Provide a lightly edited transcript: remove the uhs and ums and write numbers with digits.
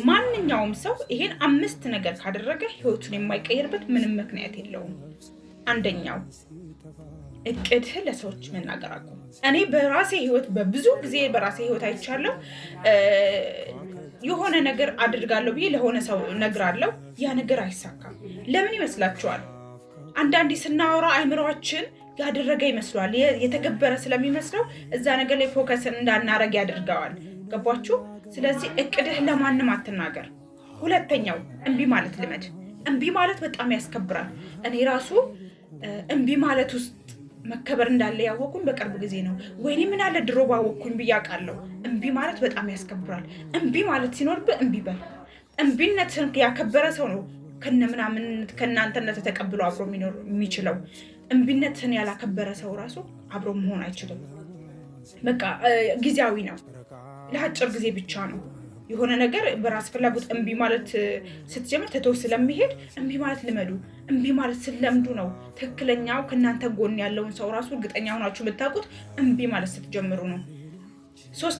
ማንኛውም ሰው ይሄን አምስት ነገር ካደረገ ህይወቱን የማይቀይርበት ምንም ምክንያት የለውም። አንደኛው፣ እቅድህን ለሰዎች መናገር አቁም። እኔ በራሴ ህይወት፣ በብዙ ጊዜ በራሴ ህይወት አይቻለሁ። የሆነ ነገር አድርጋለሁ ብዬ ለሆነ ሰው እነግራለሁ። ያ ነገር አይሳካም። ለምን ይመስላችኋል? አንዳንዴ ስናወራ አይምሯችን ያደረገ ይመስለዋል። የተገበረ ስለሚመስለው እዛ ነገር ላይ focus እንዳናረግ ያደርገዋል። ገባችሁ? ስለዚህ እቅድህ ለማንም አትናገር። ሁለተኛው፣ እምቢ ማለት ልመድ። እምቢ ማለት በጣም ያስከብራል። እኔ ራሱ እምቢ ማለት ውስጥ መከበር እንዳለ ያወቅኩኝ በቅርብ ጊዜ ነው። ወይኔ ምን አለ ድሮ ባወቅኩኝ ብዬ አውቃለሁ። እምቢ ማለት በጣም ያስከብራል። እምቢ ማለት ሲኖርብህ እምቢ በል። እምቢነትን ያከበረ ሰው ነው ከነምናምንነት ከእናንተነት ተቀብሎ አብሮ የሚኖር የሚችለው። እምቢነትን ያላከበረ ሰው ራሱ አብሮ መሆን አይችልም። በቃ ጊዜያዊ ነው፣ ለአጭር ጊዜ ብቻ ነው። የሆነ ነገር በራስ ፍላጎት እምቢ ማለት ስትጀምር ትቶ ስለሚሄድ እምቢ ማለት ልመዱ። እምቢ ማለት ስትለምዱ ነው ትክክለኛው ከእናንተ ጎን ያለውን ሰው ራሱ እርግጠኛ ሆናችሁ የምታውቁት፣ እምቢ ማለት ስትጀምሩ ነው።